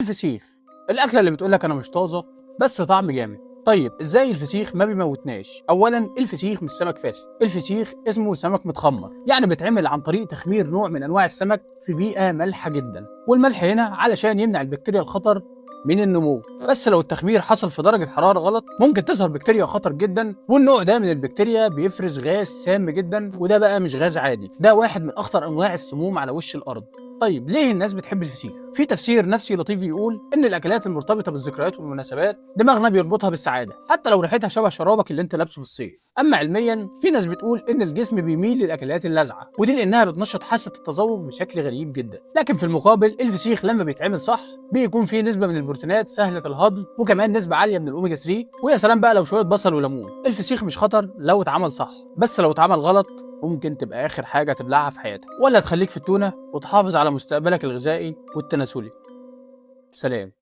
الفسيخ، الاكلة اللي بتقولك انا مش طازة بس طعم جامد. طيب ازاي الفسيخ ما بيموتناش؟ اولا الفسيخ مش سمك فاسد، الفسيخ اسمه سمك متخمر، يعني بيتعمل عن طريق تخمير نوع من انواع السمك في بيئة مالحة جدا، والملح هنا علشان يمنع البكتيريا الخطر من النمو. بس لو التخمير حصل في درجه حرارة غلط ممكن تظهر بكتيريا خطر جدا، والنوع ده من البكتيريا بيفرز غاز سام جدا، وده بقى مش غاز عادي، ده واحد من اخطر انواع السموم على وش الارض. طيب ليه الناس بتحب الفسيخ؟ في تفسير نفسي لطيف يقول ان الاكلات المرتبطة بالذكريات والمناسبات دماغنا بيربطها بالسعادة، حتى لو ريحتها شبه شرابك اللي انت لابسه في الصيف. اما علميا في ناس بتقول ان الجسم بيميل للاكلات اللاذعه، ودي لانها بتنشط حاسه التذوق بشكل غريب جدا. لكن في المقابل الفسيخ لما بيتعمل صح بيكون فيه نسبه من البروتينات سهلة الهضم، وكمان نسبه عالية من الاوميجا 3، ويا سلام بقى لو شوية بصل وليمون. الفسيخ مش خطر لو اتعمل صح، بس لو اتعمل غلط ممكن تبقى آخر حاجة تبلعها في حياتك، ولا تخليك في التونة وتحافظ على مستقبلك الغذائي والتناسلي. سلام.